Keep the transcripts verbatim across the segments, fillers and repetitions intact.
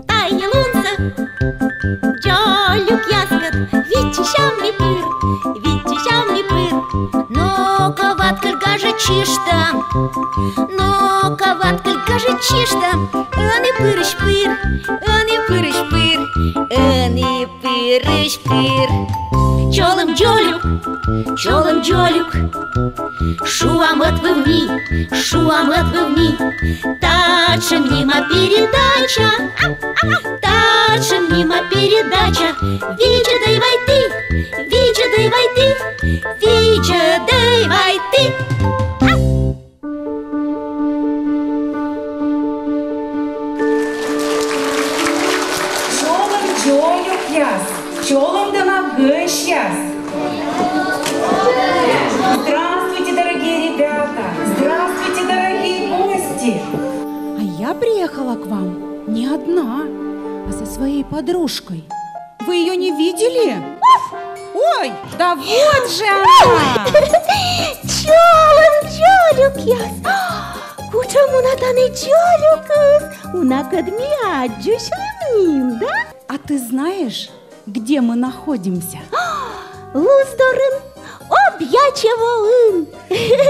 Тайӧ лунсӧ дзолюкъяскӧд виччысям ми пыр, виччысям ми пыр. Но-ко, ваткыль, гажӧд чишта, но-ко, ваткыль, гажӧд чишта, ӧні пырысь пыр, ӧні пырысь пыр, ӧні пырысь пыр. Чолӧм дзолюк, чолӧм дзолюк, шуам ӧтвыв ми, шуам ӧтвыв ми. Татшӧм нима передача, татшӧм нима передача. Видзӧдӧй вай ті, видзӧдӧй вай ті, видзӧдӧй вай ті. Чолӧм, дзолюкъяс, чолӧм, дона гӧсьтъяс. Здравствуйте, дорогие ребята! Здравствуйте, дорогие гости! А я приехала к вам не одна, а со своей подружкой. Вы ее не видели? Ой, да вот же она! Чолӧм, дзолюкъяс! Кутшӧм уна тані дзолюкыс! Унакӧд ми аддзысьлім нин, да? А ты знаешь, где мы находимся? Луздорын, Объячевоын.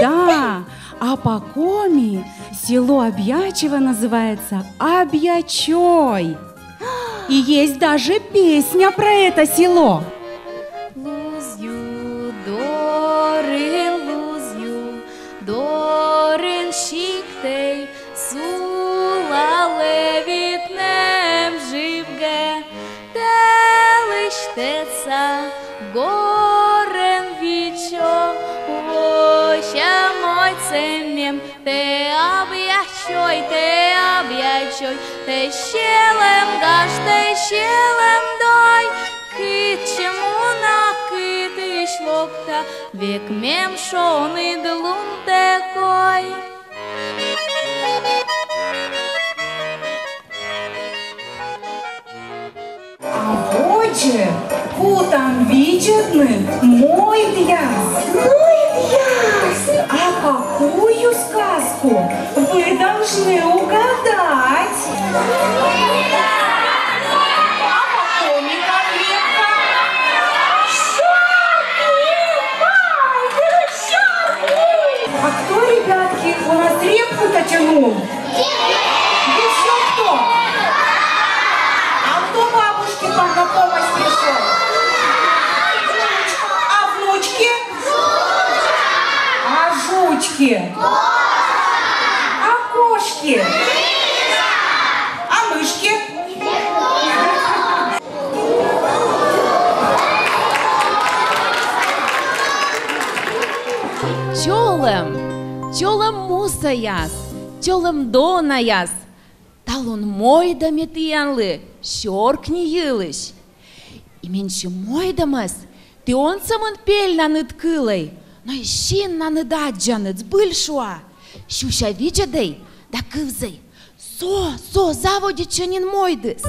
Да, а по-коми село Объячево называется Абъячой. И есть даже песня про это село. Луз ю дорын, луз ю дорын сиктӧй сулалӧ, вит нэм жибгӧ. Тӧлысь тӧдса горӧн виччо, вося мойдсӧ нэм. Тэ, Абъячой, тэ, Абъячой, тэ сьӧлӧм гаж, тэ сьӧлӧм дой. Кытчӧ муна, кытысь локта, век мем шоныд лунтӧ кой. А водзӧ кутам видзӧдны мойдъяс. Мойдъяс! А какую сказку вы должны угадать? А по-коми как репка? Шапки! Мойдӧ, шапки! А кто, ребятки, у нас репку-то тянул? Ещё кто? А кто бабушке там на помощь пришёл? А внучки? А жучки? А кошки? А мышки? Чолӧм, чолӧм, мусаяс, чолӧм, донаяс. Талун мойда ме тіянлы сёркни йылысь. И менсьым мойдӧмӧс ті он сӧмын пельнаныд кылӧй, но и синнаныд аддзанныд, збыль шуа. Сюся видзӧдӧй да кывзӧй. Со, со заводитчӧ нин мойдыс.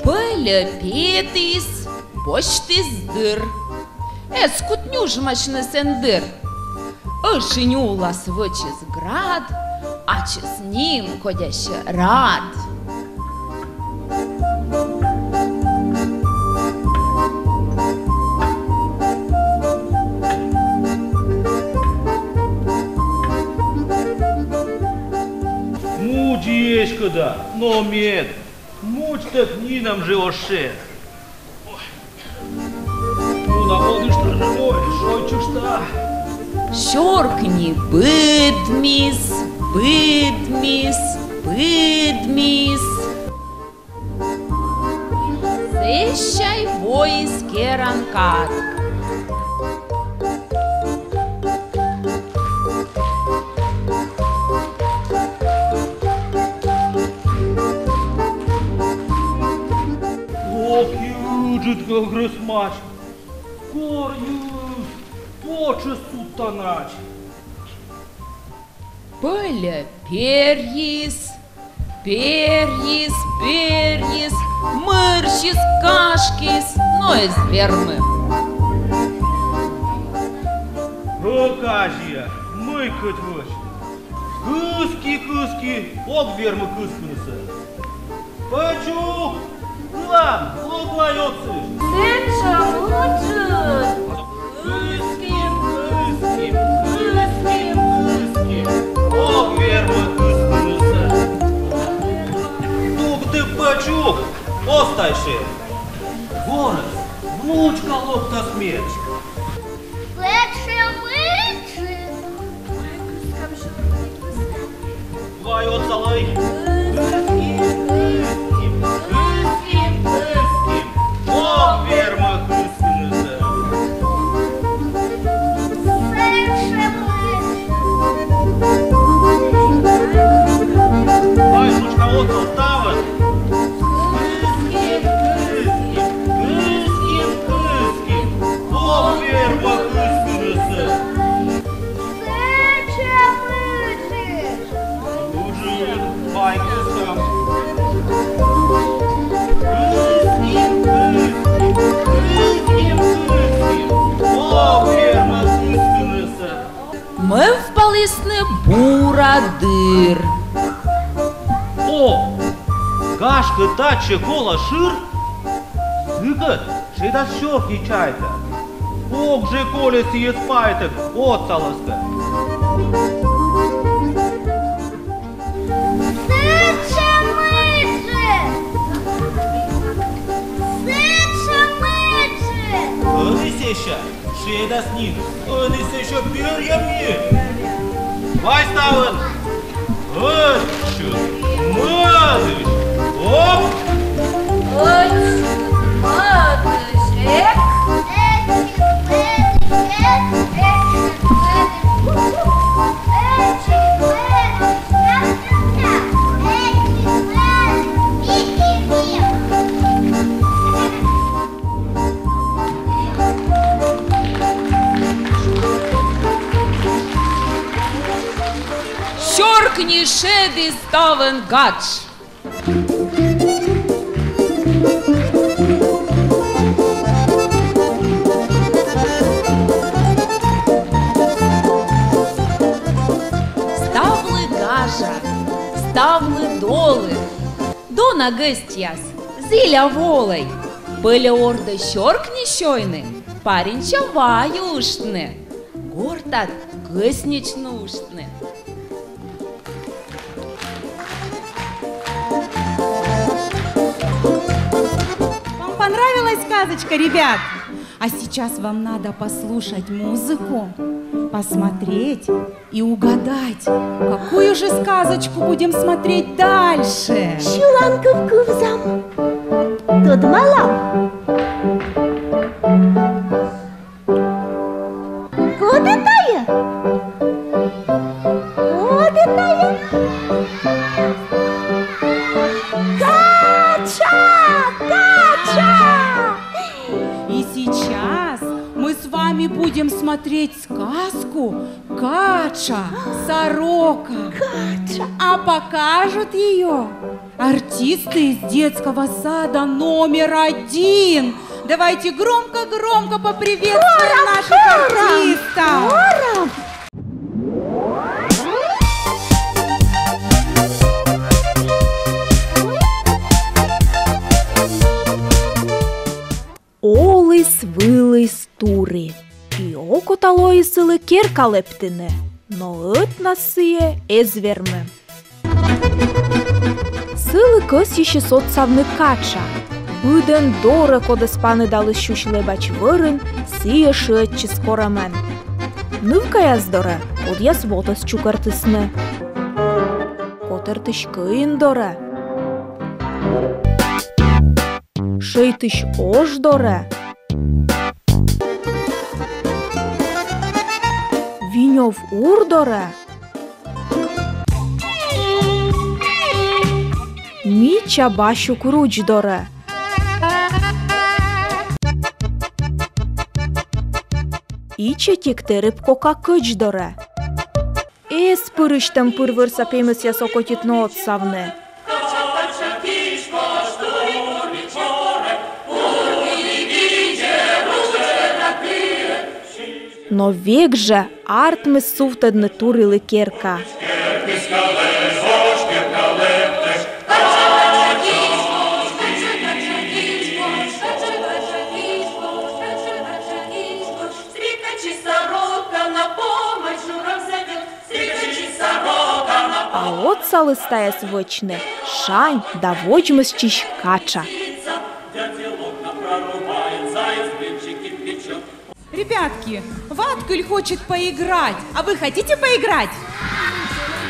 Пӧльӧ петіс, босьтіс дыр. Эз кут нюжмасьны сэн дыр. Ӧшинь улас вӧчис град, ачыс нимкодясьӧ рад. Мудз эськӧ да, но мед. Мудзтӧг нинӧм жӧ оз шед. Муна мӧдышта, ой, шойччышта. Сёркни быдмис, быдмис, быдмис. Сэсся воис керан кад. Ок, ыджыд гӧгрӧс мадз, корйыс потшӧс судтанач. Пӧльӧ перйис, перйис, перйис, Мырсис, гашкис, но эз вермы. Ок, азьӧ, мый кӧть вӧчны. Кыски, кыски, ог вермы кыскынысӧ. Пӧчук, кылан, лок вай отсӧг. Сэтшӧм ыджыд. Кыским, кыским, кыским, кыским. Ог вермы кыскынысӧ. Тугды, пӧчук, оз тай шед. Ворӧс, внучка локтас мед. Сэтшӧм ыджыд. Вай отсалӧй. Кыским, кыским, кыским, кыским. Ог вермы кыскынысӧ. Сэтшӧм ыджыд. Вай, внучка, отсал ставӧн. Кыским, кыским, кыским, кыским. Ог вермы кыскынысӧ. Сэтшӧм ыджыд. Ыджыд, вай кыскам. Кыским, кыским, кыским, кыским. Ог вермы кыскынысӧ. Мӧвпалісны бура дыр. О, гашкӧ, татчӧ колӧ шыр? Сыкӧд шедас сёркни чайтӧ. Ог жӧ кольӧ сійӧс пайтӧг, отсалас кӧ. Сэтшӧм ыджыд! Сэтшӧм ыджыд! Ӧні сэсся шедас нин, ӧні сэсся перъям нин. Вай ставӧн! Ӧтчыд, мӧдысь, оп! Ӧтчыд, мӧдысь, эк! Ӧтчыд, мӧдысь, эк! Ӧтчыд, мӧдысь, эк! Ӧтчыд, мӧдысь, эк! Ӧтчыд, мӧдысь, эк! Сёркни шедіс ставӧн гатш. Ставлы гажа, ставлы долы. Дона гӧсьтъяс, зіля волӧй. Пӧльӧ ордӧ сёркни сёйны, паринча вай уштны, гортад кӧснечны уштны. Вам понравилась сказочка, ребят? А сейчас вам надо послушать музыку, посмотреть и угадать, какую же сказочку будем смотреть дальше. Сьыланкыв кывзам. Тӧдмалам. Коді тайӧ? Коді тайӧ? Катша! Катша! И сейчас мы с вами будем смотреть сказку «Катша, сорока». Катша. А покажут ее артисты из детского сада номер один. Давайте громко-громко поприветствуем наших артистов. Хором! Оліс-выліс тури. И окота лои сылы керка лэптыны, но ӧтнас сійӧ эз вермы. Сылы кӧсйысис отсавны катша. Быдӧн дорӧ, кодӧс паныдаліс сюсь лэбач вӧрын, сійӧ шыӧдчис корӧмӧн. Нывкаяс дорӧ, кодъяс вотӧс чукӧртісны. Котӧртысь кӧин дорӧ. Шӧйтысь ож дорӧ. Винёв ур дорӧ. Мича басюк руч дорӧ. Ичӧтик тэрыб кока кӧч дорӧ. Эз пырысьтӧм пыр вӧрса пемӧсъяс окотитны отсавны. Но век жӧ артмис сувтӧдны турилы керка. А отсаліс тайӧс вӧчны шань да водзмӧстчысь катша. Ребятки, Ваткыль хочет поиграть. А вы хотите поиграть?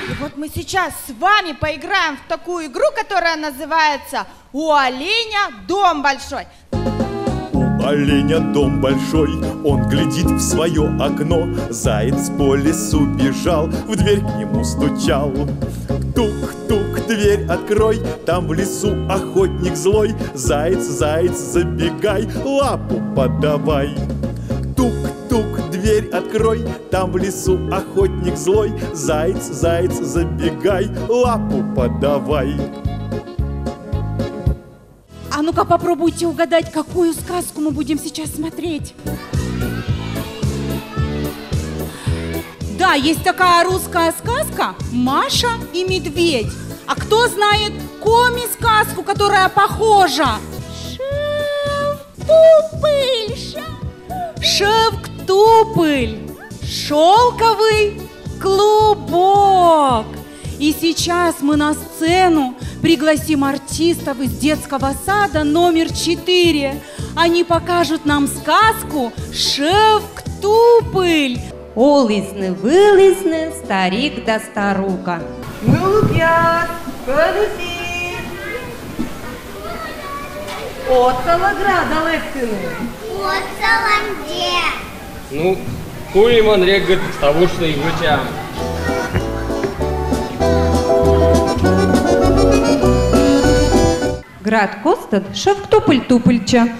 И вот мы сейчас с вами поиграем в такую игру, которая называется «У оленя дом большой». У оленя дом большой, он глядит в свое окно. Заяц по лесу бежал, в дверь к нему стучал. Тук-тук, дверь открой, там в лесу охотник злой. Заяц, заяц, забегай, лапу подавай. Тук-тук, дверь открой, там в лесу охотник злой. Заяц, заяц, забегай, лапу подавай. А ну-ка попробуйте угадать, какую сказку мы будем сейчас смотреть. Да, есть такая русская сказка «Маша и медведь». А кто знает коми сказку, которая похожа? Шевк-тупыль, шевк-тупыль. Шевк-тупыль. Шёлковый клубок. И сейчас мы на сцену пригласим артистов из детского сада номер четыре. Они покажут нам сказку «Шевк-тупыль». Олісны-вылісны старик да старука. Нылыкъяс, кӧні ті? Отсалӧ града лэптыны? Отсалам. Де? Ну, кулимӧн регыд, ставыс и вӧчам. Град костад шевк-тупыль тупыльтчӧ.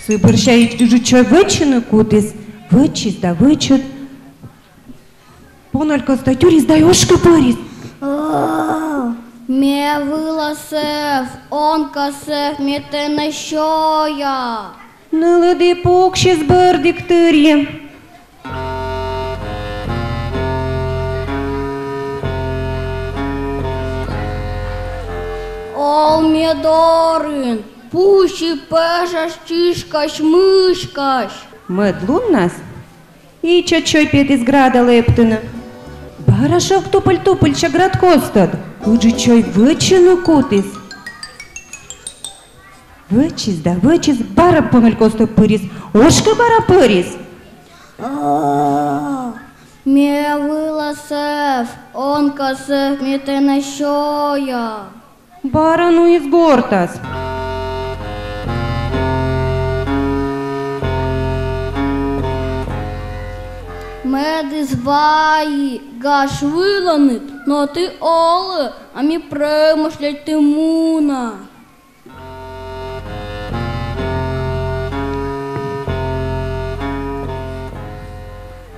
Сы бӧрся ыджыд чой вӧчны кутіс. Вӧчис да вӧчис. Понӧль костӧ тюрис да ошкӧ пырис. О, ме вылас эв, он кӧ сэв, ме тэнӧ сёя. Нылыд и пуксис бӧрдігтырйи. Ол ме дорын пуси пӧжас чишкаӧсь-мыськаӧсь. Мӧд луннас ичӧт чой петіс града лэптыны. Бара шевк-тупыль тупыльтчӧ град костад. Ыджыд чой вӧчны кутіс. Вӧчис да вӧчис, бара понӧль костӧ пырис. Ошкӧ бара пырис. О, ме вылас эв, он кӧ сэв, ме тэнӧ сёя. Бара нуис гортас. Медводз вайи: гаж выланыд, но ті олӧ, а ме промышлять ті муна.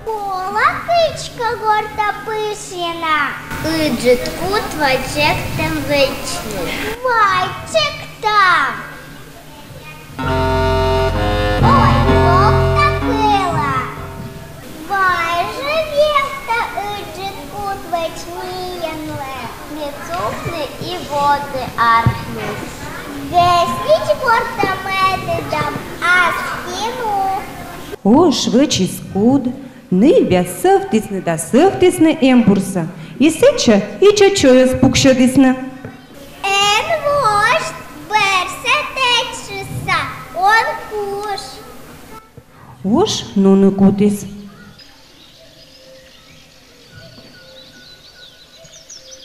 Колӧ кыдзкӧ гортӧ пышйыны. Ыджыд кут вай тшӧктӧм вӧчны. Вай тшӧктам. Ой, локта кыла. Вай жӧ вевтӧ ыджыд кут вӧч миянлы. Ме цукны и водны артмис. Гӧснеч гортӧ мӧдӧдам, аски му. Ош вӧчис куд, нывъяс сӧвтісны да сӧвтісны эмбурсӧ. И сэтчӧ ичӧт чойӧс пуксьӧдісны. Эн вошт, бӧрсӧ тэчысса он куш. Ош нуны кутіс.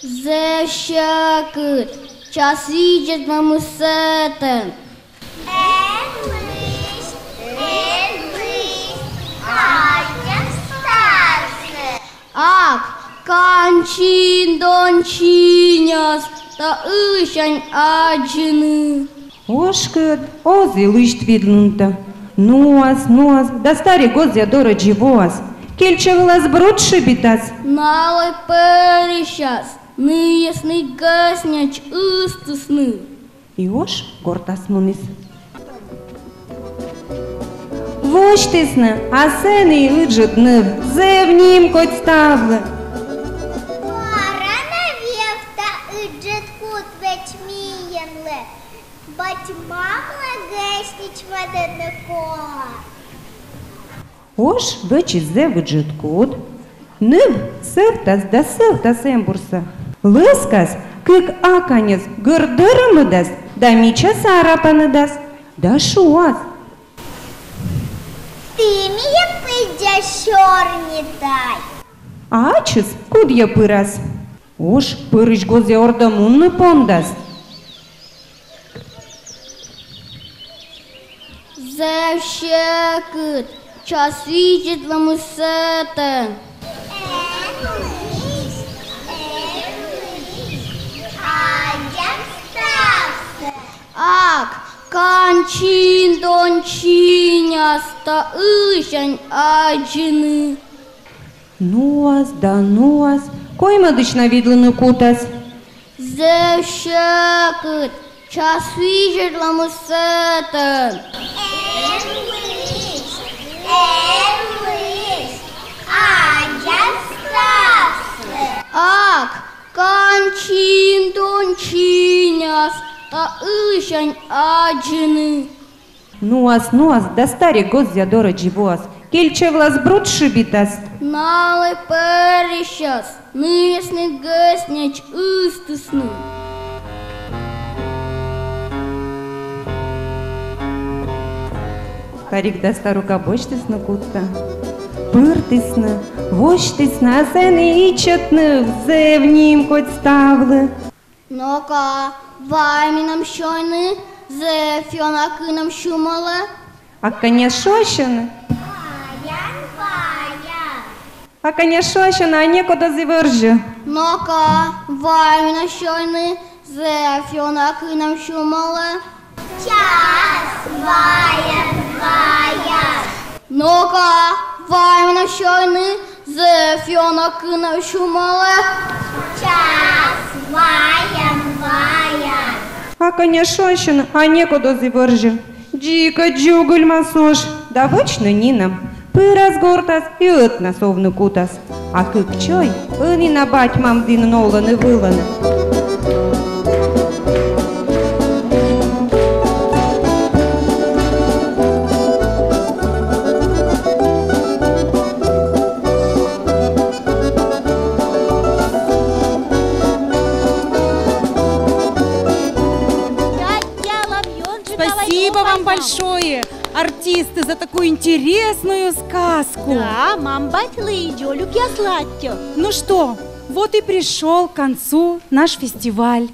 Зэв сьӧкыд, час видзӧдмӧмыс сэтӧн. Эн лысьт, эн лысьт, аддзам ставсӧ. Ак, кань син дон синас, да ылысянь аддзыны. Ошкыд оз и лысьт видлунтӧ. Нуас, нуас, да старик гозъя дорӧдз воас. Кильчӧ вылас бруд шыбитас. Налы пӧрысьяс, ныйӧс нӧ гӧснеч ыстісны. И ош гортас муніс. Восьтісны, а сэні ыджыд ныв, зэв нимкодь ставлы. Бара на вевта ыджыд куд веч миянлы, бать-мамлы гӧсничмӧдны кола. Ош вӧчис зэв ыджыд куд. Ныв сӧвтас да сӧвтас эмбурсӧ. Лӧскас кык аканьӧс гӧрд дӧрӧмыдас да мича сарапаныдас да шуас: «Ті миянӧс пыдди сёрнитай». А ачыс кудйӧ пырас. Ош пӧрысь гозъя ордӧ мунны пондас. Зэв сьӧкыд, час видзӧдлам сэтӧн. Ак, кань чин дон чиняс, та ылысянь аддзыны. Нуас да нуас, коймӧдысь на видлыны кутас. Зэв сьӧкыд, час видзӧдлам сэтӧн. Эн лыддь, эн лыддь, аддзан ставсӧ. Ак, кань чин дон чиняс, та ылысянь аддзыны. Нуас, нуас да старик гозъя дорӧдз и воас. Кильчӧ вылас бруд шыбитас. Налы пӧрысьяс нывъясныд гӧснеч ыстісны. Старик да старука босьтісны кудтӧ. Пыртісны, восьтісны, а сэні ичӧт ныв, зэв нимкодь ставлы. Но-ка, вай менам сёйны, зэв ёна кынам сюмӧлӧ. А кӧня шуасьӧны? Ваян, ваян. А кӧня шуасьӧны, а некод оз и вӧрзьы. Но-ка, вай менам сёйны, зэв ёна кынам сюмӧлӧ. Час, ваян, ваян. Но-ка, вай менам сёйны, зэв ёна кынам сюмӧлӧ. Час, ваян, ваян. А кӧня шуасьӧны, а некод оз и вӧрзьы. Дзикӧдз дзугыльмас ош да вӧчны нинӧм. Пырас гортас и ӧтнас овны кутас. А кык чой ӧні на бать-мам дінын олӧны-вылӧны. Спасибо вам большое, артисты, за такую интересную сказку. Да, мам-бать, лыддьӧй, дзолюкъяслы аттьӧ. Ну что, вот и пришёл к концу наш фестиваль.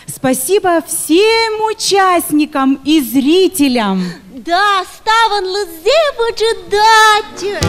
Спасибо всем участникам и зрителям. Да, ставныс зэв ыджыд аттьӧ.